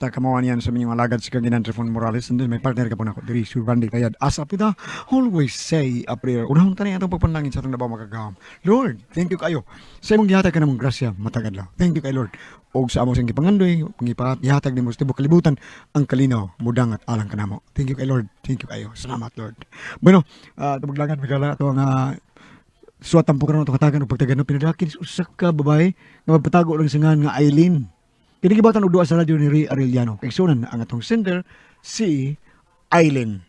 Basta kamawan yan sa minyong alagad si Kaginan Trifon Morales. And then may partner ka po na ako diri si Randy Tayad. Asa pita, always say a prayer. Unahon tani atong pagpanalangin sa atong labaw makagahom. Lord, thank you kayo. Sa imong gihatag ka namong grasya matag adlaw. Thank you kay Lord. Og sa among sing gipangandoy, gihatag nimo sa tibuok kalibutan ang kalinaw, mudangat alang kanamo. Thank you kay Lord. Thank you kayo. Salamat Lord. Bueno, tubaglangan bigala ato ang suwat tampo karon atong katagan og pagtagan pinadakil sa usa ka babae nga magpatago lang sa ngalan nga Eileen. Kini gibatan og duwa sa radyo ni Ray Arellano. Kaigsunan ang atong sender si Eileen.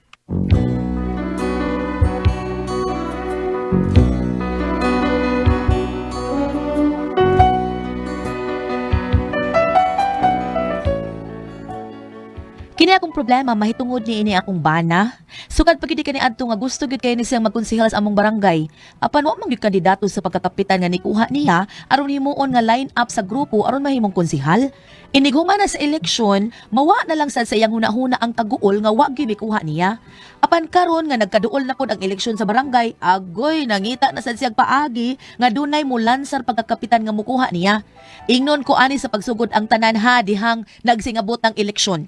Kini akong problema mahitungod ni ini akong bana. Sukad pag kani adto nga gusto gyud kay ni siyang magkonsehal sa among barangay. Apan wa man gyud kandidato sa pagkakapitan nga nikuha niya aron himuon nga line up sa grupo aron mahimong konsehal. Iniguma na sa eleksyon, mawa na lang sad sa iyang hunahuna ang kaguol nga wa gyud mikuha niya. Apan karon nga nagkaduol na pod ang eleksyon sa barangay, agoy nangita na sad siyang paagi nga dunay mulansar pagkakapitan nga mukuha niya. Ingnon ko ani sa pagsugod ang tanan ha dihang nagsingabot ang eleksyon.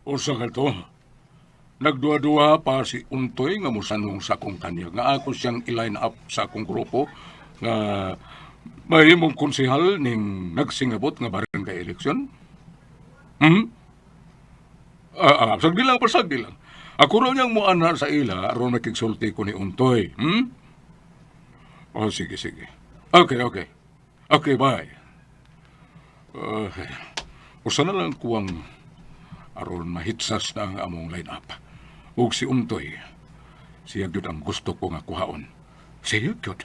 Usa ka to. Nagduha-duha pa si Untoy nga musanong sa akong tanyag nga ako siyang i-line up sa akong grupo nga mahimong konsehal ning nagsingabot nga barangay election. Hmm? Sagdi lang, pasagdi lang. Ako raw niyang muana sa ila aron makigsulti ko ni Untoy. Hmm? Oh, sige, sige. Okay, okay. Okay, bye. Okay. Usa na lang kuwang aron mahitsas na ang among line-up. Ug si Untoy, siya gyud ang gusto ko nga kuhaon. Siya gyud.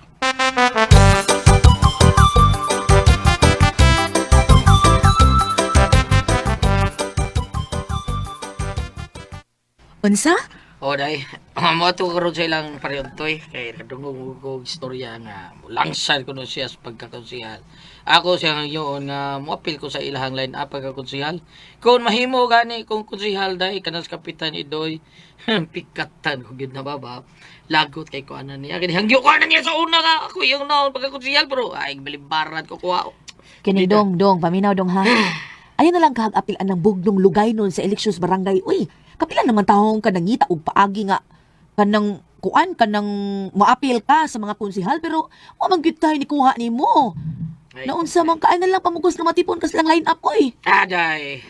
Unsa? O day, mo to karon sa ilang pariyontoy kay kadungog ko og istorya nga langsad kuno siya sa pagkakonsehal. Ako siya ngayon nga moapil ko sa ilahang line up pagkakonsehal. Kung mahimo gani kung konsehal day kanas kapitan Idoy, pikatan ko gyud na baba. Lagot kay ko ana niya. Kini hangyo ko ana niya sa una nga ako yung naon pagkakonsehal pero ay balibaran ko kuha. Kini dong dong paminaw dong ha. Ayaw na lang kahag-apil anang bugdong lugay nun sa eleksyon sa barangay. Uy, kapila naman taong ka nangita og paagi nga kanang kuan kanang maapil ka sa mga konsehal pero wa man gyud tayo ni kuha nimo. Ay, Naunsa man kaay na lang pamugos nga matipon kas lang line up oy. Ah, day.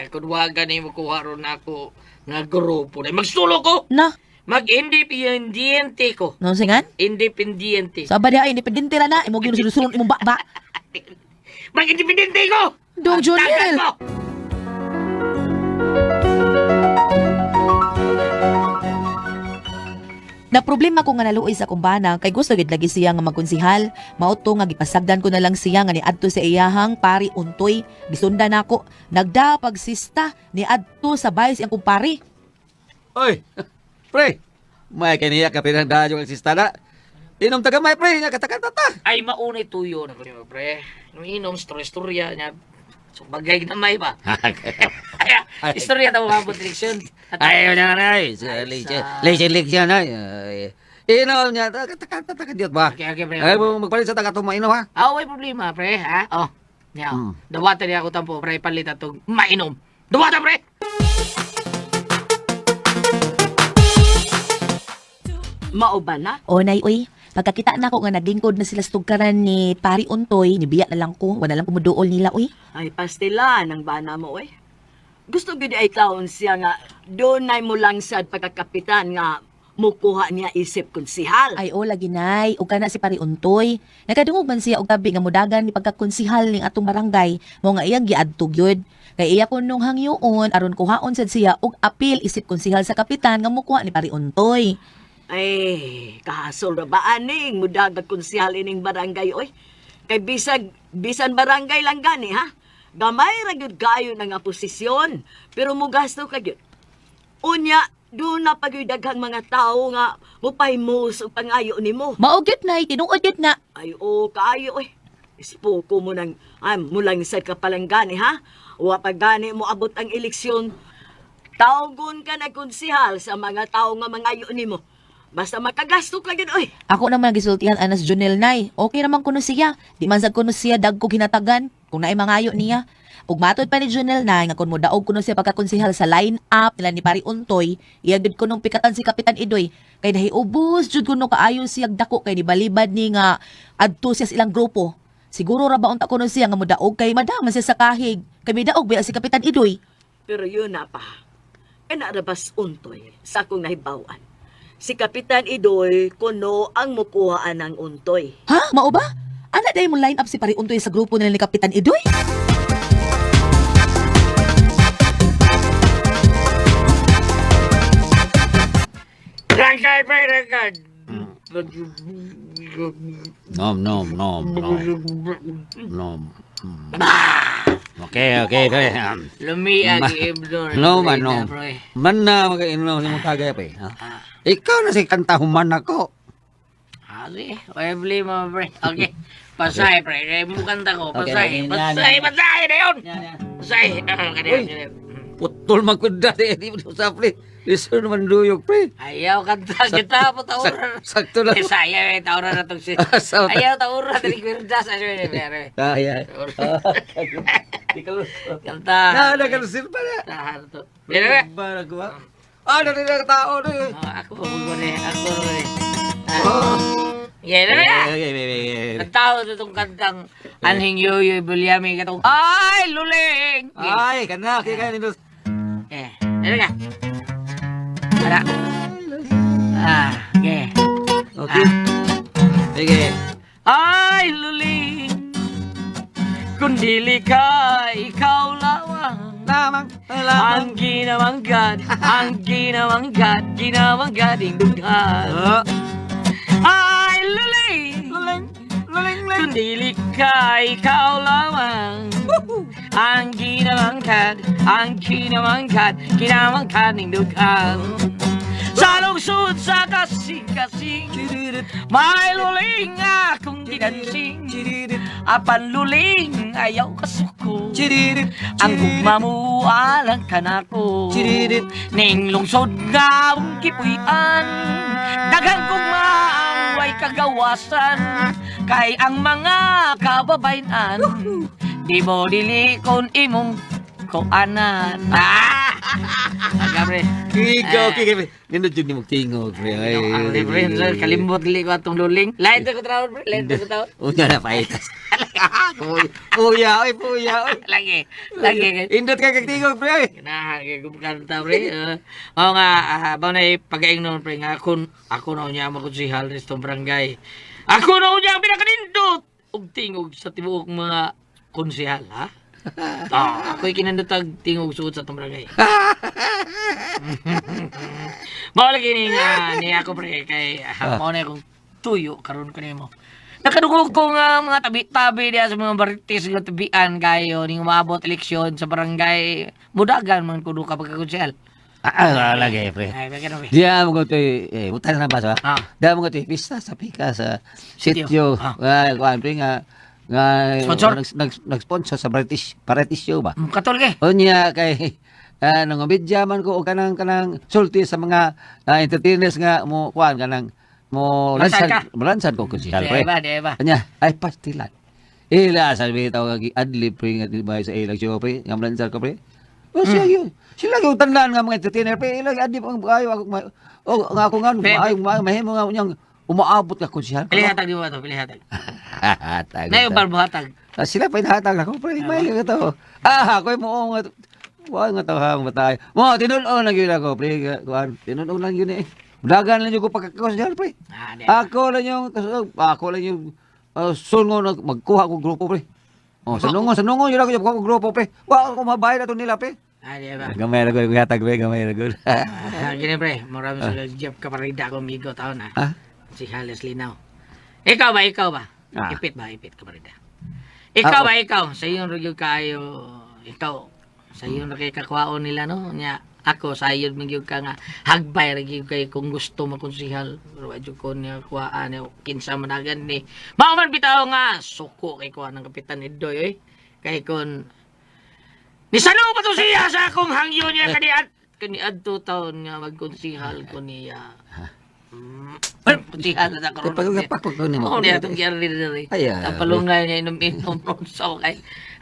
Kung wa gani mo kuha ron ako nga grupo day. Magsulo ko. Na, Mag-independiente ko. naunsa ngan? Independiente. Sa ba diha independente ra na imo gyud sulod imong baba. Mag-independente ko! Dong Ang Juniel. tagal ko! Na problema ko nga naluoy sa kumbana kay gusto gid lagi siya nga magkonsihal. Mao to nga gipasagdan ko na lang siya nga niadto sa iyahang pari untoy. Gisundan nako. Nagda pagsista niadto sa bayis ang kumpare. Oy, pre. May kaniya ka pinagdaan yung eksistana. Inom ta gamay, pre. Nga katakatata. Ay, maunay tuyo na ko niyo, pre. Nung inom, istorya niya. So, bagay na may ba? Ay, istorya ta mo direksyon. Ay, wala na, ay. Leksyon, leksyon, ay. Inom niya. Katakatata ka diyot ba? Okay, okay, pre. Ay, magpalit sa taga mainom, ha? Ah, way problema, pre, ha? Oh. Niya. Dawatan niya ako tampo, pre, palit atong mainom. Dawatan, pre! Mao ba na? O nay uy, pagkakita na ko nga naglingkod na sila sa tugkaran ni pari untoy, nibiya na lang ko, wala lang kumuduol nila uy. Ay pastila ng bana mo oy. Gusto gyud ay taon siya nga dunay mo lang sad pagkakapitan nga mukuha niya isip konsihal. Ay o lagi nay, ug kana si pari untoy. Nakadungog man siya og tabi nga mudagan ni pagkakonsihal ning atong barangay, mao nga iyang giadto gyud. Kay iya ko nung hangyoon aron kuhaon sad siya og apil isip konsihal sa kapitan nga mukuha ni pari untoy. Ay, kahasol ra ba aning mudagat konsihal ining barangay oy. Kay bisag bisan barangay lang gani ha. Gamay ra gyud kayo na nga posisyon, pero mugasto ka gyud. Unya, doon na pag daghang mga tao nga mupahimos og pangayo nimo. Mao gyud nay, tinuod gyud na. Ay, oo, kaayo, oy. Ispuko mo nang, ay, mulang sad ka palanggani, ha? Wa pa gani mo abot ang eleksyon. Tawgon ka na konsihal sa mga tao nga mangayo nimo. Basta makagasto ka gyud, oy. Ako naman gisultihan anas Junel nay. Okay naman kuno siya. Di man sad kuno siya dagko ginatagan. Kung naay mangayo niya. Ug matod pa ni Junel na nga kung modaog kuno siya pagkakonsehal sa line up nila ni Pari Untoy, iya gid kunong pikatan si Kapitan Idoy kay nahiubos jud kuno kaayo siyag dako kay nibalibad ni nga adto siya sa ilang grupo. Siguro ra ba unta kuno siya nga modaog kay madama siya sa kahig. Kay midaog ba si Kapitan Idoy? Pero yun na pa. E naarabas untoy sa akong nahibawan. Si Kapitan Idoy kuno ang mukuhaan ng untoy. Ha? Mao ba? Ana day mo line up si Pari Untoy sa grupo nila ni Kapitan Idoy? Rangkay, pre, rangkay. Nom, nom, nom, nom. Nom. Okay, okay, pre. Lumiag, ibno. No man, no. Man na magainom sa mong tagay, pre. Ha? Ikaw na si kanta human ako. Ah, sige. Webly mo, pre. Okay. Pasay, pre. Kaya mukanta ko. Okay, Pasay. okay. Pasay, pasay na yun. Pasay. Ah, Kaniyan, kaniyan. Putol magkuda di mo sa pre. Lisod naman duyog, pre. Ayaw kanta kita po taura. Sakto lang. Eh, sayang eh, taura na tong si. Sa- Ayaw taura dali kwirdas. Ay, ay, ay, ay. Ah, yeah. Di ka lusot. Kanta. Na, nakalusot pa na. Tahan to. Dili na. Ba, nagawa? Ah, narinig ang tao na eh. Oh, ako ko ni, ako ni. Ah. Yeah, na. Okay, okay, okay, okay. Ang tao na itong kantang Anhing Yoyoy Bulyami katong Ay, luling! Ay, kana, okay, kaya nindot. Eh, ano ka? Ara. Ah, okay. Okay. Sige. Ay, luling! Kung dili ka, ikaw lamang. Lamang, lamang. Ang ginamanggan, ang ginamanggan, ginamanggan dughan. Oh, Ay, luling! luling, luling, luling. Kung dili ka, ikaw lamang. Ang ginamangkad, ang ginamangkad, ginamangkad ng dughan. Sa lungsod sa kasing-kasing, may luling akong ginansing. Apan luling, ayaw kasuko. Chiririt, Ang gugma mo alang kanako. Chiririt. Ning lungsod nga ang kipuy-an. Daghang gugma ang way kagawasan. Kay ang mga kababayan di mo dili kon imong kuanan. Ah! Gabre. Ikaw, okay, okay. Nindot yun ni magtingog, pre. Ay, Ang libre, sir. Kalimbot dili ko atong luling. Lain ko tawon, pre. Lain ko tawon. Una na paitas. Puya, oy, puya, oy. Lagi. Lagi. Indot ka kagtingog, pre. Ganahan kay kumkanta pre. Mao nga mao na pagaingnon pre nga kun ako na unya makonsehal ni itong barangay. Ako na unya ang pinakanindot og tingog sa tibuok mga konsehal ha. Ah, ako'y kinandotag tingog suod sa itong barangay. Mao lagi ni nga ni ako pre kay mao na akong tuyo karon kanimo. Nakadungog ko nga mga tabi-tabi diya sa mga baritis nga tabian kayo ning umaabot eleksyon sa barangay mudagan man kuno ka pagkakonsehal. Ah, lagi, pre. Ay, bakit pre? Diya mo ko to, eh, butan na ba sa? Ah. Diya mo ko to, pista sa pika sa Sitio. sitio. Ah. Ah, kuan pre nga nga Sponsor? nag, nag-sponsor sa British show ba? Katol kay. Unya kay nang bidya man ko og kanang kanang sulti sa mga entertainers nga mo kuan kanang mo Lansan lansan ka? lansan ko konsehal Di pre. ba, di ba? Anya ay pastilan. Ila sabi taw nga adlib pre nga di ba sa ilang show pre nga lansan ko pre. O siya yun. Sila yung tanan nga mga entertainer pre ila adlib ang ayo ako o nga ako nga Pre, maayo maayo mahimo nga unyang umaabot ka konsehal. Pili hatag di ba to? Pili hatag. Hatag. Nayo barbo hatag. Ah, sila pa inahatag ako, pre, may nga to. Ah, ako'y mo nga wa nga to ha matay. Mo tinuon lang yun ako, pre, kuan. Tinuon lang yun eh. Dagan lang yun ko pagkakos pre. Ah, di ba? Ako lang yung ako lang yung sungo na magkuha ko grupo pre. Oh, sanungo, sanungo yun ako yung kuha ko grupo pre. Wa ako mabayad ato nila pre. Ah, di ba? Gamay ra ko hatag pre, gamay ra ko. Ah, gini pre, marami sa Jeff Caparida ako amigo taon ah. Ah? Si Hales Linaw. Ikaw ba, ikaw ba? Ah. Ipit ba, ipit Caparida. Ikaw Ah, ba, ikaw? Sa iyong rugyo kayo, ikaw, sa iyong kay kakwaon nila, no? Nya, ako, sa iyon magyud ka nga, hagbay ra gyud kay kung gusto makonsihal. Pero adyo ko niya kuhaan, niya, kinsa managan ni. Mao man bitaw nga, suko kay kuha ng Kapitan Edoy, oy. Kay kon, Nisano pa to siya sa akong hangyo niya kaniad kaniadto taon nga magkonsihal ko niya. Konsihal na sa karon. Pag- pag- pag- pag- Oo, niya itong giyari diri. Ay, ah, Ang palungay niya inom-inom ron sa okay.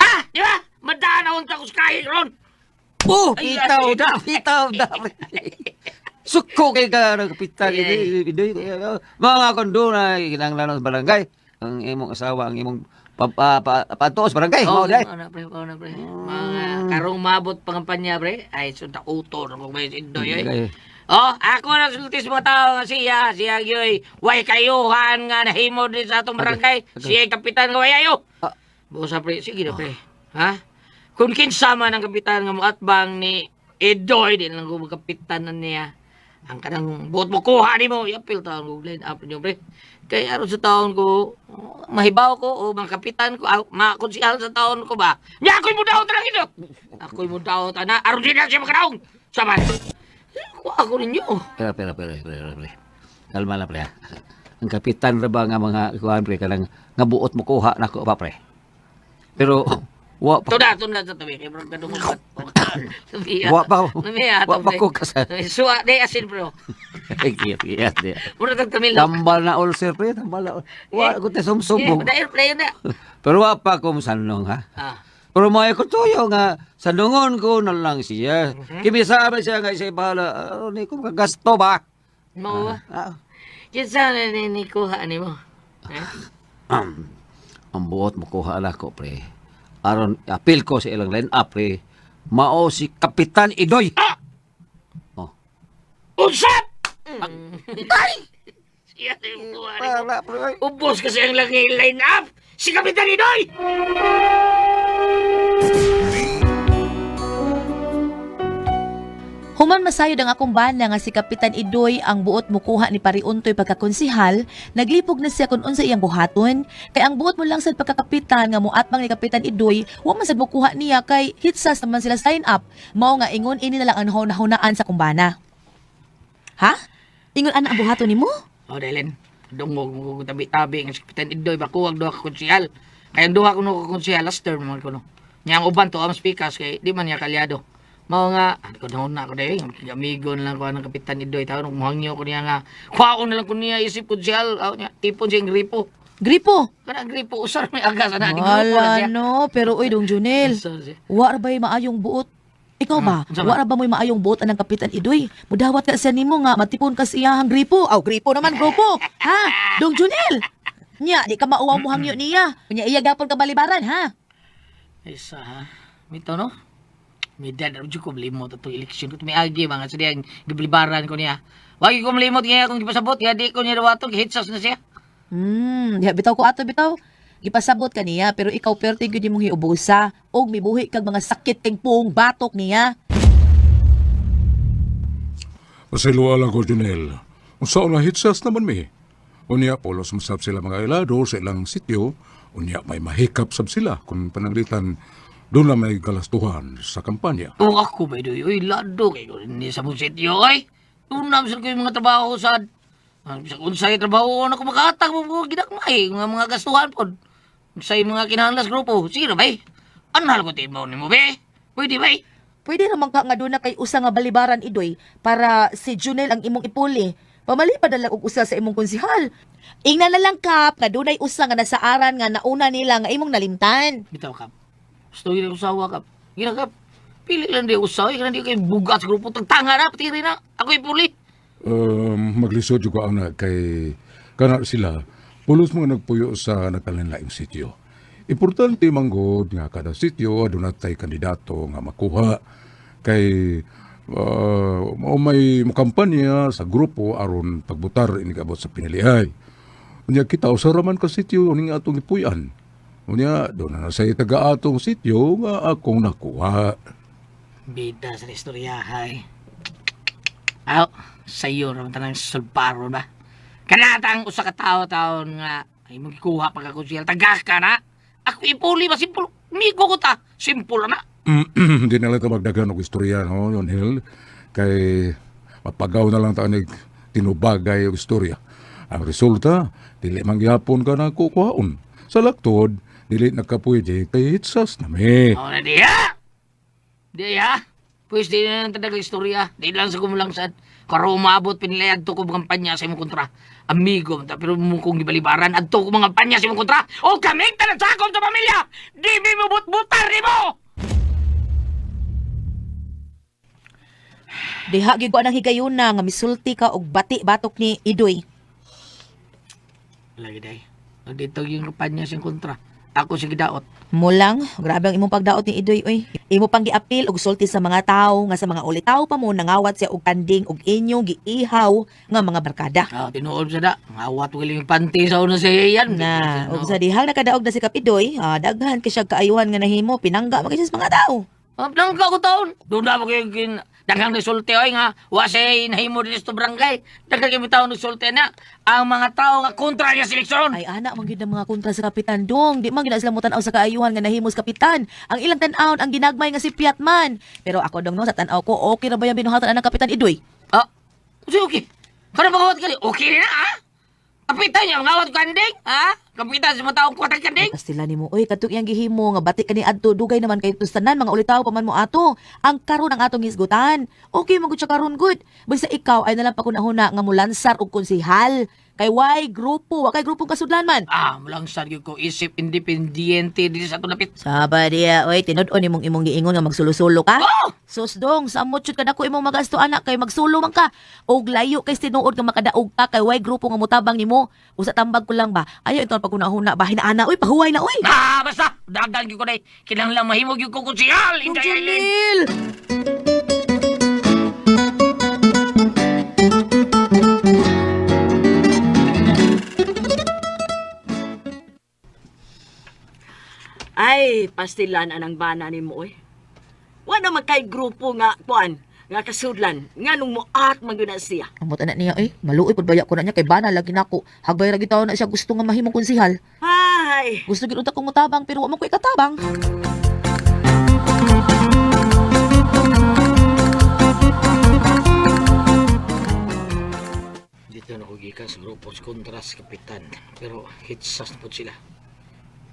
Ha? Di ba? Madaan na unta ko sa kahig ron. Oh, Ay, bitaw ay. da, bitaw da. Suko kay ka ng kapitan Ay, ini mga kondo na kinahanglan sa barangay ang imong asawa ang imong pa, pa, pa, paantuos barangay Oh, mao day. na pre, oh, na pre. Mga karong mabot pangampanya pre. Ay, so uto na kung may indoy oy. Okay. Oh, ako na sulti sa mga tao nga siya, siya gyoy. Way kayuhan nga nahimo din sa atong barangay. Siya ay kapitan nga way ayo. Ah. Busa pre, sige na pre. Ha? Kung kinsa man ang kapitan nga moatbang ni Edoy, di lang ko magkapitan na niya. Ang kanang buot mo kuha nimo, iapil taon ko line up niyo pre. Kay aron sa taon ko, mahibaw ko o mga kapitan ko, ah, mga konsihal sa taon ko ba? Nya ako'y mudaot lang ito. Ako'y mudaot ana, aron di na siya makadaong. Saman. Kuha ko ninyo. Pero pero pero pero pre. Kalma na pre. Ha. Ang kapitan ra ba nga mga kuan pre kanang nga buot mo kuha nako pa pre. Pero wa pa Tuna, tuna sa tabi. Kay bro, kadungog ka. wa pa wa pa ko kasa. Suwa, di asin bro. Kiyat kiyat. di. Mura tag tamilok. Tambal na ulcer pre, tambal na. Wa ko te sumsubong. Dahil play na. Pero wa pa ko sanong ha. Ah. Pero may ko tuyo nga sanungon ko na lang siya. Kibisa ba siya nga siya bahala. Ano ni ko gasto ba? Mao ba? Ah. Kinsa na ni ni kuha nimo? Ha? Ang buot mo kuha ala ko pre. Aron apil ko sa ilang line up pre. Mao si Kapitan Idoy. Ah! Oh. Usap! Ay! Siya na yung kuha nimo. Wala pre. Oy. Ubos kasi ang lang line up. Si Kapitan Idoy! Human masayod ang akong bana nga si Kapitan Idoy ang buot mukuha ni Pariuntoy pagkakonsihal, naglipog na siya kung unsa iyang buhaton. Kay ang buot mo lang sa pagkakapitan nga muatbang ni Kapitan Idoy, wa man sad mukuha niya kay hitsas naman sila sign up. Mao nga ingon ini na lang ang hunahunaan sa kumbana. Ha? Ingon ana ang buhaton nimo? O, Delen. Dungog mo kong tabi-tabi nga si Kapitan Idoy bakuwag duha ka konsihal. Kay ang duha kuno ka konsihal last term man kuno. Nya ang uban to ang speakers kay di man niya kalyado. Mao nga, ano ko na ako dahil, amigo na lang ko ang Kapitan Idoy taon muhangyo ko niya nga. Kuha na lang ko niya isip konsihal, aw niya tipon siya ang gripo. Gripo. Kana ang gripo usar may agas ana ni gripo na Wala siya. no, pero uy dong Junel. Usar siya. Wa ra ba'y maayong buot? Ikaw ba? Unsa ba? Wa ra ba mo'y maayong buot anang Kapitan Idoy? Mudawat ka siya nimo nga matipon ka sa iyahang gripo. Aw, gripo naman grupo. Ha? Dong Junel. Nya, di ka mauwaw mo hangyo niya. Nya iya gapon ka balibaran, ha? Isa ha. Mito no? May dad, ano ko limot atong eleksyon ko. May agi mga sa diyang giblibaran ko niya. Wagi ko malimot nga akong gipasabot, nga di ko niya dawaton, gihitsas na siya. Diha bitaw ko ato bitaw. Gipasabot ka niya pero ikaw perte gyud imong hiubusa og mibuhi kag mga sakit kay puong batok niya. Pasayloa lang ko, Junel. Unsa na hitsas naman mi. Unya, polos masab sila mga ilado sa ilang sityo. Unya, may mahikap sab sila kung pananglitan doon na may galastuhan sa kampanya. Kung ako ba doy, uy, lado kay ko ni sa mong sityo, ay. Tunam sa ko yung mga trabaho sa sa unsay trabaho na ko makahatag mo mga ginagmay, mga gastuhan pod. Unsay mga kinahanglan sa grupo. Sige na bay. Anhal ko timaw nimo be. Pwede bay. Pwede raman ka nga doon na kay usa nga balibaran idoy para si Junel ang imong ipuli. Pamalipad na lang og usa sa imong konsihal. Ingna na lang kap nga dunay usa nga nasaaran nga nauna nila nga imong nalimtan. Bitaw kap. Gusto yun ang usawa kap. Gina kap. Pili lang di usawa, kaya di kay bugat sa grupo. Tagtanga na, pati rin na. Ako ipuli. Maglisod yung ko na kay kana sila pulos mga nagpuyo sa nagkalinlaing sityo. Importante manggod nga kada sityo aduna tay kandidato nga makuha kay mao may mukampanya sa grupo aron pagbutar inigabot sa pinilihay. Unya kita usa ra man ka sityo ning atong gipuy-an. Unya doon na sa taga atong sityo nga akong nakuha. Bida sa istorya, hay. Aw, sa iyo raman tanang sulparo ba? Kanatang usa ka tawo-taon nga ay magkuha pagkakonsyal. Tagak ka na. Ako ipuli ba simple? Migo ko ta. Simple na. Di na lang ito magdagan og istorya, no, Yonel? Kay mapagaw na lang ta nig tinubagay og istorya. Ang resulta, dili man gihapon ka na kukuhaon. Sa laktod, dili nakapwede kay hitsas na mi. Ako na diya. Diya. Pwes di na lang talaga istorya. Di lang sa kumulangsad. Karo umabot pinilayad to ko mga kampanya sa imong kontra. Amigo, ta, pero mo kong gibalibaran adto ko mga kampanya sa imong kontra. O kaming tanan sa akong sa pamilya. Di mi mubut-butar nimo. Diha gyud ko anang higayuna nga misulti ka og bati batok ni Idoy. Lagi day. Dito yung kampanya sa imong kontra. Ako sa gidaot. Mulang, grabe ang imong pagdaot ni Idoy oy. Imo pang giapil og sulti sa mga tawo nga sa mga ulitaw pa mo nangawat siya og kanding og inyong giihaw nga mga barkada. Ah, tinuod sa da. Ngawat ko yung panty sa una sa iyan. Na, ug sa dihang nakadaog na si Kapidoy, daghan kay siya kaayuhan nga nahimo, pinangga man kay siya sa mga tawo. Ah, nangka ko taon. Doon na mo kayo daghang nisulti oy nga wa siya nahimo diri sa barangay. Daghang kay taon nisulti na ang mga tao nga kontra niya seleksyon. Ay ana man gyud ang mga kontra sa kapitan dong. Di man gyud na sila motan-aw sa kaayuhan nga nahimo sa kapitan. Ang ilang tan-awon ang ginagmay nga si Piat man. Pero ako dong no sa tan-aw ko okay ra ba yung binuhatan anang kapitan Idoy? Ah, kasi okay. Kada pagawat kali, okay na ah. Kapitan niya, ngawat kanding, ha? Kapitan sa mga taong kwatang kanding. Kastila nimo oy katuk iyang gihimo nga bati kani adto dugay naman kay tanan mga ulitaw pa man mo ato. Ang karon ang atong hisgutan. Okay man gud siya karon gud. Basta ikaw ay nalang pakunahuna nga mulansar og konsehal. Kay way grupo, wa kay grupong kasudlan man. Ah, mulang sad gyud ko isip independiente diri sa atong lapit. Saba diya, oy, tinud-on imong imong giingon nga magsulo-sulo ka. Oh! Sus dong, samot jud ka nako imong magasto anak kay magsulo man ka. Og layo kay tinuod nga makadaog ka kay way grupo nga motabang nimo. Usa tambag ko lang ba. Ayo inton pag una ba hinaana oy pahuway na oy. Ah, basta dagan gyud ko day. Kinahanglan mahimo gyud ko konsehal. Dong Inday Aileen. Jalil. Ay, pastilan anang bana nimo oy. Wa na magkay grupo nga kuan, nga kasudlan, nga nung muat man gyud na siya. Amot anak niya oy, maluoy pud baya ko na niya kay bana lagi nako. Hagbay ra gid na siya gusto nga mahimong konsehal. Ay, Gusto gid unta kong mutabang pero wa man ko ikatabang. Dito na ko gikan sa grupo sa kontra sa kapitan. Pero hitsas na po sila.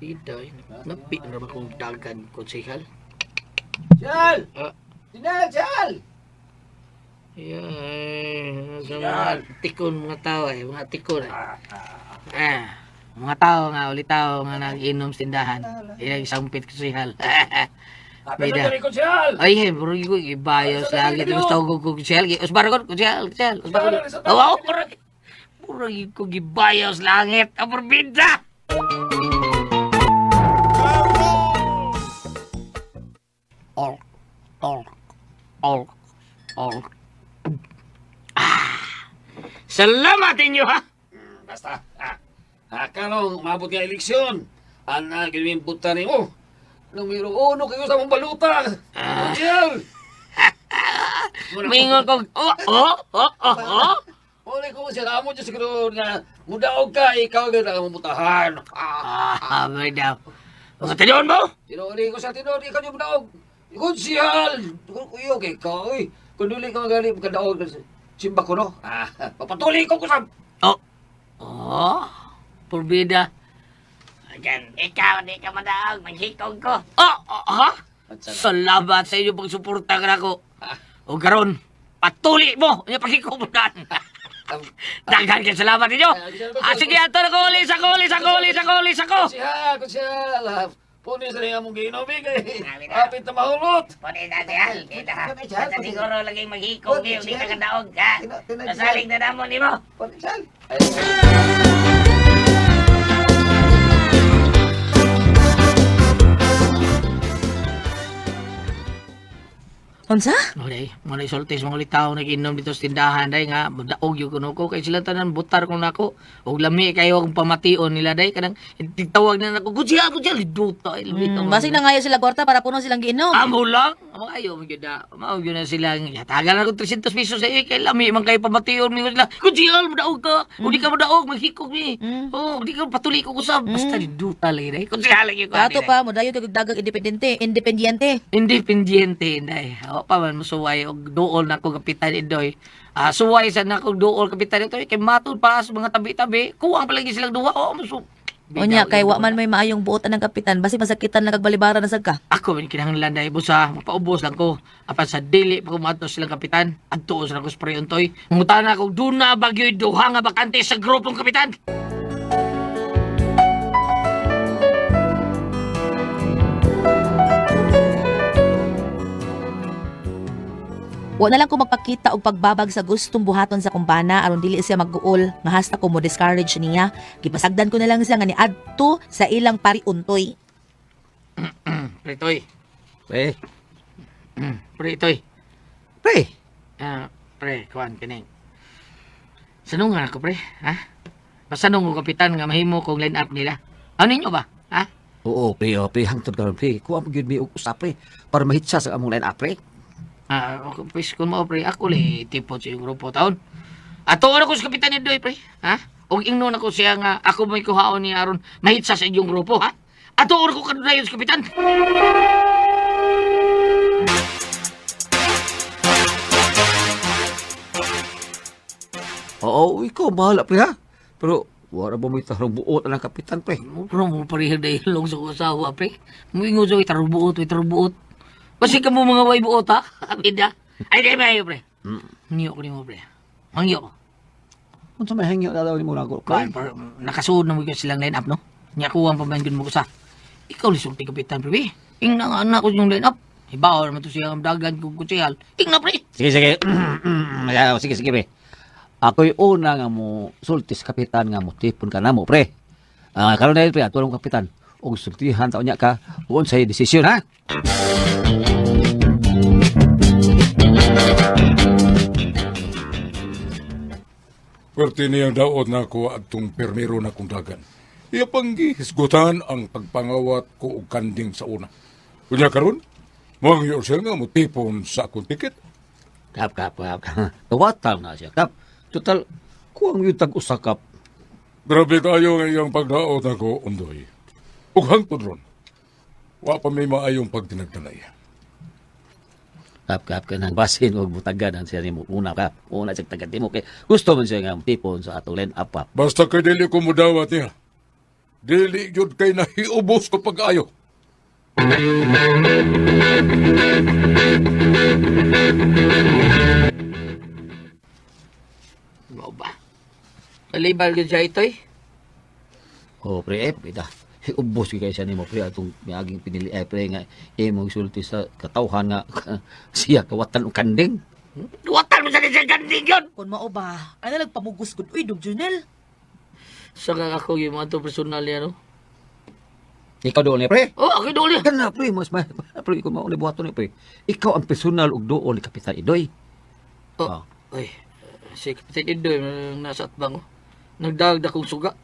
Ida, napi na ba kong dagan konsehal? Chal! Ah. Tinel, Chal! Yeah, sa mga tikon mga tao eh, mga tikon eh. Ah, mga tao nga, ulit tao nga nag-inom sa tindahan. Ilang sampit konsehal. Bida. Konsehal! Ay, bro, ko ibayos lagi. Tapos tawag ko konsehal. Usbar ko, konsehal, konsehal. Usbar ko. Oh, murag. Murag ko gibayos langit. Ang porbida! All, all, all, all. Ah! Salamat inyo, ha? Basta, ah, ah, karong umabot nga eleksyon. Ana, gawin buta nimo. Numero uno kayo sa mong baluta. Konsehal! Mingon ko, oh, oh, oh, oh, oh. Uli ko siya, amo dyan siguro nga mudaog ka, ikaw gyud ang mamutahan. Ah, Ah, may daw. Mga tinoon mo? tinuod ko sa tinuod, ikaw yung mudaog. Konsehal! Kuyo kay ka, oy. Kung dili ka magali, magkadaog. Simba ko, no? Ah, papatuloy ko kusab. Oh. Oh, porbida. Again, ikaw, di ka madaog, maghikog ko. Oh, oh, ha? Salamat sa inyo pagsuporta ka nako. O karon, patuli mo! Yung paghikog mo na. Daghan kay salamat ninyo. Ah, sige, ato na ko, ulis ako, ulis ako, ulis ako, ulis ako. Konsehal, konsehal. ah, Puni sa rin among giinomig eh. Apit na mahulot. Pwede na, Sihal. Kita. Basta siguro lagi maghikog kayo, di ka kadaog, ha? Nasalig na namo nimo. Konsehal. Unsa? Okay, mga isulti sa mga ulitaw nag-inom dito sa tindahan day nga daog yung kuno ko kay sila tanan butar ko nako og lami kayo ang pamation nila day kanang tawag na nako kutsia kutsia liduta ay lami Basig na ngayo sila kwarta para puno silang giinom. Amo lang amo ayo mo gyud na mao gyud na sila yatagan na ko 300 pesos sa iyo kay lami man kay pamation mi sila kutsia mo daog ka mm. di ka mo daog maghikog mi oh di ka patuli ko kusab basta liduta lagi day kutsia lagi ko Kato pa mo dayon kag dagang independente, independiente. Independiente, inday. O pa man musuway og duol na ko kapitan Indoy. Ah, suway sa na ko duol kapitan Indoy kay matud pa sa mga tabi-tabi. Kuwang palagi silang duha. O musu. Unya kay wa man may maayong buot anang kapitan, basi masakitan lang kag balibara na sad ka. Ako man kinahanglan dahil busa, mapaubos lang ko. Apan sa dili pa kumato silang kapitan, adtuon sa ko sa Untoy. Mangutana ko duna bagyo'y duha nga bakante sa grupong kapitan. Wa na lang ko magpakita og pagbabag sa gustong buhaton sa kumbana aron dili siya magguol nga hasta ko mo discourage niya. Gipasagdan ko na lang siya nga niadto sa ilang pariuntoy. Pre Toy, Pre, pre Toy. pre. Ah, pre, kuan kining. Sanungan ako pre, ha? Pasanong ko kapitan nga mahimo kong line up nila. Ano ninyo ba? Ha? Oo, pre, oh, pre, hangtod karon pre. Kuha mo gyud mi og usa pre para mahitsa sa among line up pre. Ah, okay, please, kung mao pre, ako le tipo sa iyong grupo taon. Ato na ko sa kapitan ni Doy, pre. Ha? Og ingnon ako siya nga ako may kuhaon ni aron mahitsa sa inyong grupo, ha? Ato ko kadudayon sa kapitan. Oo, ikaw bahala pre ha. Pero wala ba may tarong buot ang kapitan pre? Pero mo pareho dahil long sa kong asawa, pre. Muingon sa tarong buot, way tarong buot. Basi ka mo mga way buot, ha? Abida. Ay, di ba pre? Hangyo ko nimo, pre. Hangyo ko. Unsa may hangyo na daw nimo nako pre? Kuan, pero nakasuod na mo yun silang line up, no? Nya kuwang pa man yun mo sa. Ikaw lisulti kapitan, pre. Ingna nga anak ko yung line up. Hibaw naman to siya ang dagan kung kutsihal. Ingna, pre. Sige, sige. Ya, sige, sige, pre. Ako'y una nga mo sultis kapitan nga mo tipon ka namo, pre. Ah, karon na pre, ato lang kapitan. Og sultihan ta unya ka, uon sa desisyon ha. Pwerte niyang daot na ako atong permiro na kong dagan. Iya pang gihisgutan ang pagpangawat ko og kanding sa una. Unya karon, mangyo siya nga motipon sa akong tiket. Kap, kap, kap. Tawatan na siya, kap. Total, kuang yung tag-usa, kap. Grabe kayo nga iyang pagdaot ako, Undoy. Ug hangtod ron, wa pa may maayong pagtinagtanay. Kap, kap, kanang basin og butagan ang siya nimo. Una, kap. Una siya tagad nimo. Kay gusto man siya nga tipon sa atong line up, kap. Basta kay dili ko mudawat niya. Dili yun kay nahiubos ko pag-ayo. Mao ba? Malibal yun siya ito, eh. Oh, pre, eh, pre, da. Ubos gyud kay siya nimo pre atong miaging pinili eh, pre nga imong sulti sa katawhan nga siya kawatan og kanding. Duwatan mo sa siya ganding yun! Kun mao ba, ay nagpamugos gud uy dog Junel. Sa nga ako yung mga to personal yan, no? Ikaw doon eh, pre. Oh, ako yung ulit. Kana pre, mas may pre kung mauni buhaton ni pre. Ikaw ang personal og doon ni Kapitan Idoy. Oh. Uy, si Kapitan Indoy, nasa atbang, oh. Nagdagdag kong suga.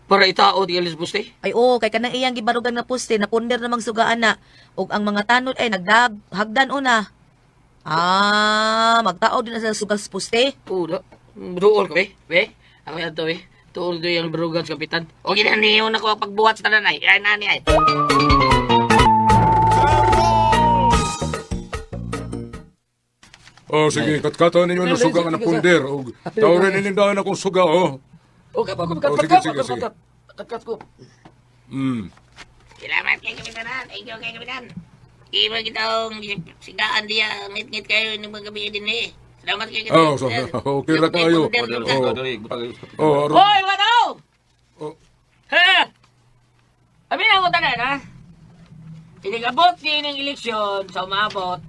Para itao, di alis buste. Ay oo, kay kanang iyang gibarugan nga poste na punder namang sugaan na ug ang mga tanod ay nagdag hagdan una. Ah, magtao din na sa sugas poste. Pula. Duol ko, eh. Be, ako yan to, eh. Tuol do yung barugan sa kapitan. O ginaniyo na ko ang pagbuhat sa tanan, ay. Ay, nani, ay. Oh, sige, katkatan ninyo ng suga nga na punder. Og tawrin ninindahan akong suga, oh. Okay, pa Oh, sige, sige, sige. Kat ko. Salamat kay Kapitan, ha. Thank you kay Kapitan. Iba kitang sigaan diya. Ngit-ngit kayo ng mga gabi din, eh. Salamat kay Kapitan. Oh, so, okay ra kayo. Oh, oh, aron. Hoy, mga tao! Oh, Ha! Amin ako tanan, ha? Inigabot niya ng eleksyon sa umabot.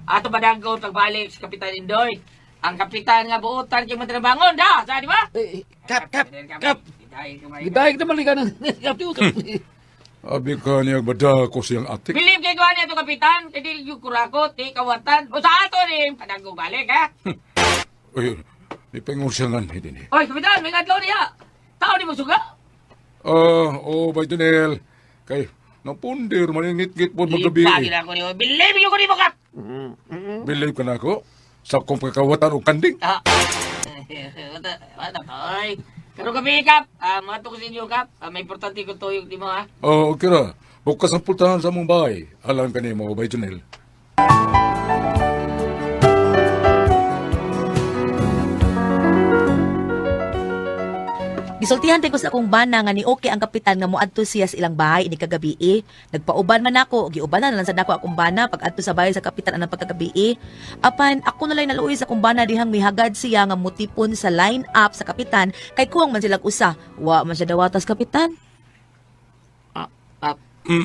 Ato padanggo pagbalik sa Kapitan Indoy. Ang kapitan nga buotan kay matrabangon, da! Sa di ba? Eh, kap, kap, kap. Gidayeg Gidayeg naman ka ng kap tiyo. abi ka niya bada ko siyang atik. Bilib kay kuha niya to kapitan, kay dili yung kurakot, di kawatan. O sa ato ni padanggo balik, ha? Uy, di pengon siya nga ni din. Oy, kapitan, may ngadlaw niya. Tao ni mo suga? Ah, oh, by Daniel. Kay napundir maningit-ngit po magabi. Libagin ako niyo. Bilib yung ko ni mo, kap! Bilib ka na ako sa akong pagkawatan og kanding. Ah. Wala, wala, oy. Pero gabi, Kap. Ah, mga ko sa inyo, Kap. Ah, may importante ko tuyog di mo, ha? Oh, okay ra. Bukas ang pultahan sa mong bahay. Alam ka nimo, by Janel. Gisultihan din ko sa akong bana nga ni okay ang kapitan nga moadto siya sa ilang bahay ini kagabi. Nagpauban man ako, giubanan na lang sad nako akong bana pag adto sa bahay sa kapitan anang pagkagabi. Apan ako na lang naluoy sa akong bana dihang mihagad siya nga mutipon sa line up sa kapitan kay kuwang man silang usa. Wa man siya dawatas kapitan. Ah, ah,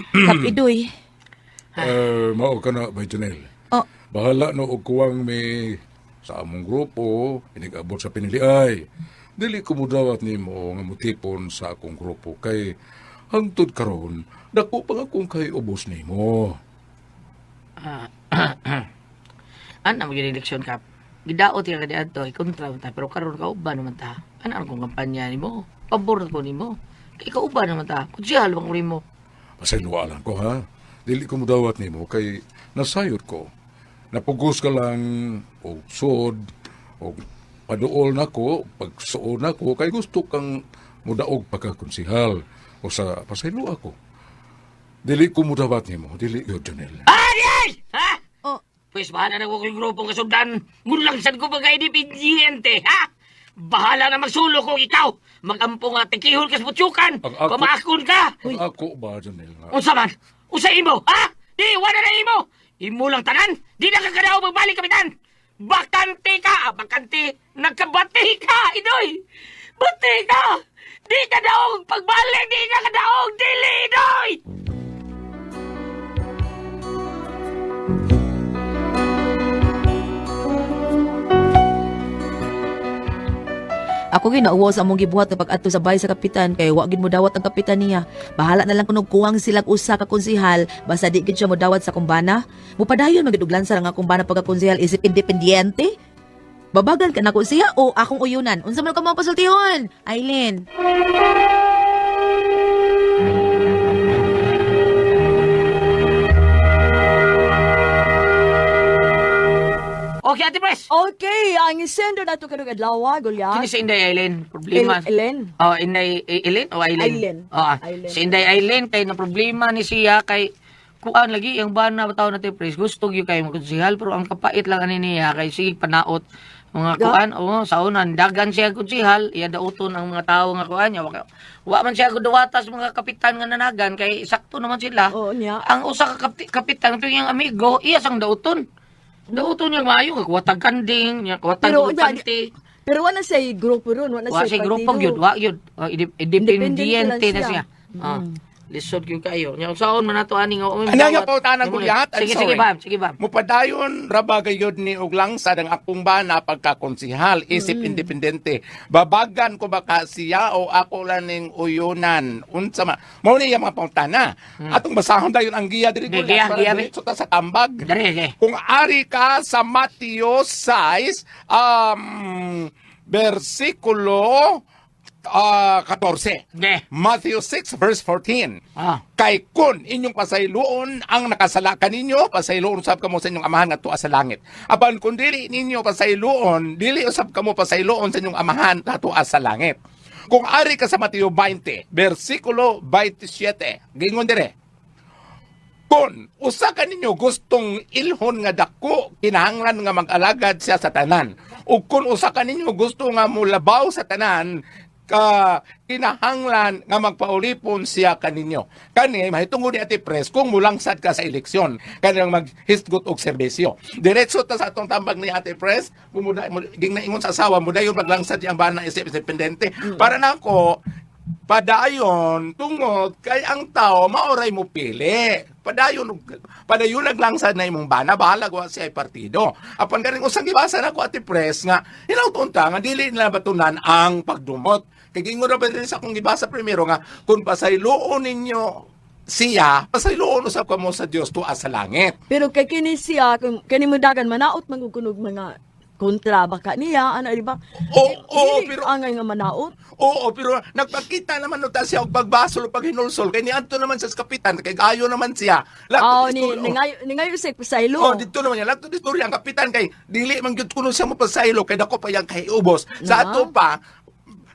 Kapidoy. Eh, mao ka na, Bay Janelle. Oh. Bahala no og kuwang may sa among grupo, inigabot sa piniliay. Dili ko mudawat nimo nga mutipon sa akong grupo kay hangtod karon dako pa nga kung kay ubos nimo. Ana mo gyud eleksyon kap. Gidaot ka kaniadto, ikontra man ta, pero karon kauban naman ta. Ana ang kong kampanya nimo? Pabor ko nimo. Kay kauban naman ta. Konsehal bang ko nimo? Pasayloa lang ko ha. Dili ko mudawat nimo kay nasayod ko. Napugos ka lang og sod og paduol nako, pagsuod nako kay gusto kang mudaog pagkakonsihal o sa pasayloa ko. Dili ko mudawat nimo, dili yun, Janelle. Ay! Ha? Oh. Pwes bahala na ko kay grupong kasundan. Mulangsan ko pagka-independyente, ha? Bahala na magsulo kung ikaw. Magampo nga tikihon kas butsukan. Ang ako- Pamaakon ka. Ang ako ba, Janelle? Nga? Unsa man? Unsa imo, ha? Di, wala na imo. Imo lang tanan. Di na kakadao magbalik, kapitan. Bakante ka. Ah, bakante. Nagkabati ka, idoy. Bati ka. Di ka daog pagbalik. Di ka kadaog. Dili, idoy. Ako ginauwa sa among gibuhat nga pag-adto sa bahay sa kapitan kay wa gid mo dawat ang kapitan niya. Bahala na lang kunog kuwang silang usa ka konsehal basta di gid siya modawat sa kumbana. Mupadayon man gid og lansar ang akong bana pagka-konsehal isip independyente. Babagan ka nako siya o akong uyunan. Unsa man ka mga pasultihon? Aileen. Okay, Ate Pres. Okay, ang isendo nato karong adlaw, Goliath. Kini si Inday Aileen, problema. Ellen. Oh, Inday Eileen o Aileen? Aileen. Oh, ah. Aileen. Si Inday Aileen kay na problema ni siya kay kuan lagi ang bana ba na Ate Pres, gusto gyud kay magkonsehal pero ang kapait lang ani niya kay sige panaot mga kuan oh sa unan dagan siya konsehal iya dauton ang mga tawo nga kuan niya wa, wa man siya guduwatas mga kapitan nga nanagan kay sakto naman sila. Oo, niya. Ang usa ka kapitan tuwing iyang amigo iya sang dauton. Dauton niya maayo kay kuwatag kanding, niya kuwatag Pero, panty. Pero wala siya grupo ron, wala Wa siya siya grupo gyud, wa gyud. Oh, Independent independyente lang na siya. siya. Ah. Lisod gyud kayo. Nya unsaon man nato ani nga Ano nga pautanan ko lihat? I'm Sige, sige sorry. bam, sige bam. Mupadayon raba gayud ni og langsad ang akong bana pagkakonsihal isip independente. Babagan ko baka siya o ako lang ning uyunan. Unsa ma? Mao ni iya mga pautana. Atong basahon dayon ang giya diri Di, giya, para giya, be. diretso ta sa tambag. Dali, sige. Kung ari ka sa Mateo 6 versikulo 14. Sige. Matthew 6 verse 14. Ah. Kay kun inyong pasayloon ang nakasala kaninyo, pasayloon usab kamo sa inyong amahan nga tuwa sa langit. Apan kung dili ninyo pasayloon, dili usab kamo pasayloon sa inyong amahan nga tuwa sa langit. Kung ari ka sa Mateo 20, versikulo 27, gingon dire. Kung usa ka ninyo gustong ilhon nga dako, kinahanglan nga mag-alagad siya sa tanan. Ug kung usa ka ninyo gusto nga mulabaw sa tanan, ka kinahanglan nga magpaulipon siya kaninyo. Kani mahitungod ni Ate Pres kung mulangsad ka sa eleksyon kanang maghisgot og serbisyo. Diretso ta sa atong tambag ni Ate Pres, kung ging naingon sa asawa mo dayon maglangsad ang bana isip independente. Para nako padayon tungod kay ang tao maoray mo pili. Padayon padayon naglangsad na imong bana bahala wa siya ay partido. Apan ganing usang gibasa nako Ate Pres nga hinawton ta nga dili nila batunan ang pagdumot. Kay gingon ra ba din sa akong gibasa primero nga kung pasayloon ninyo siya, pasayloon usab kamo sa Dios tuwa sa langit. Pero kay kini siya, kung kini mo dagan manaot mangukunog mga kontra baka niya, ano di ba? Oo, oo, Dili pero angay nga manaot. Oo, pero nagpakita naman no ta siya og pagbasol o paghinulsol kay niadto naman siya sa kapitan kay ayo naman siya. Oh, Lakto ni ningayo ningayo siya pasaylo. Oh, dito naman niya. Lakto istorya ang kapitan kay dili man gyud kuno siya mapasaylo kay dako pa yang kay ubos. Sa Na. ato pa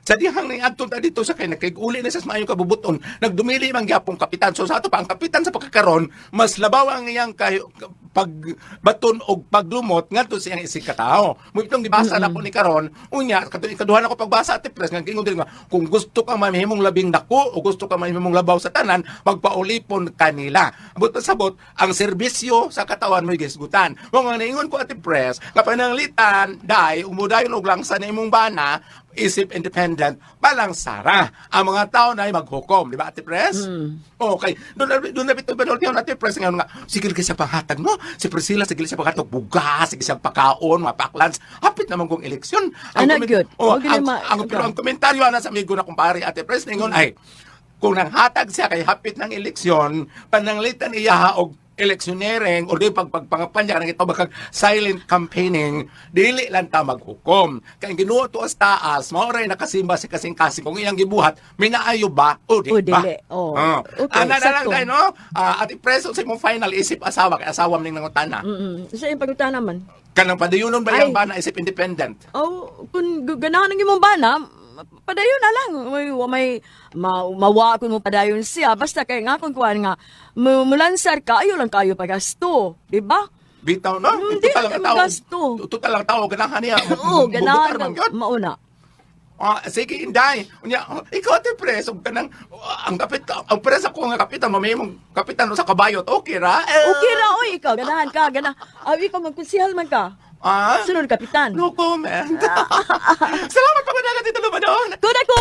sa dihang ni adto ta dito sa kay nakig-uli na siya sa maayong kabubuton, nagdumili man gyapon kapitan. So sa ato pa ang kapitan sa pagkakaron, mas labaw ang iyang kay pagbaton og paglumot ngadto sa iyang isig katawo. Mo itong gibasa na ko ni karon, unya katong ikaduha na ko pagbasa, Ate Pres, nga giingon diri nga kung gusto ka mahimong labing dako o gusto ka mahimong labaw sa tanan, magpaulipon kanila. Ambot pasabot, ang serbisyo sa katawan mo'y gisgutan. Mo nga naingon ko, Ate Pres, nga pananglitan dai umudayon og langsa na imong bana isip independent palangsara. Ang mga tao na ay maghukom, di ba, Ate Pres? Okay. Doon na bito ba Ate Pres ngayon nga sige ka sa panghatag no? Si Priscilla sige siya panghatag bugas, sige siya pakaon, mga paklans. Hapit naman kong eleksyon. Ang Ana, gyud. Oh, Huwag gyud ang, pero ang komentaryo ana sa amigo na kumpare, Ate Pres, ningon ay kung nanghatag siya kay hapit ng eleksyon, pananglitan iya og electioneering o di pagpagpangapanya kanang ito bakag silent campaigning, dili lang ta maghukom kay ang Ginoo tuas taas mao ray nakasimba si kasing-kasing kung iyang gibuhat minaayo ba o di O ba. dili. Oh. Oh. Okay, Ana na lang sakto. tayo, no? Ah, Ate Pres, sa imong final isip asawa kay asawa ning nangutana Sa iyong pagutana man. kanang padayunon ba iyang Ay. bana isip independent? Oh, kung ganahan ang imong bana, padayon na lang. May mawa kun mo padayon siya. Basta kay nga kung kuan nga mulansar ka, ayo lang kayo pagasto, di ba? Bitaw no. Di Total lang ang tao. gasto. Total ang tao ganahan niya. Oo, ganahan Bubutar man ka gyud. mauna. Ah, sige Inday. Unya, oh, ikaw Ate Pres, ug kanang oh, ang kapit ang pres ako nga kapitan, mamay mong kapitan sa kabayot. Okay ra? Eh, Okay ra oy ikaw, ganahan ka, gana. Aw ikaw magkonsehal man ka. Ah? Sunod kapitan. No comment. Salamat pa dito Lumadon. Kuda ko.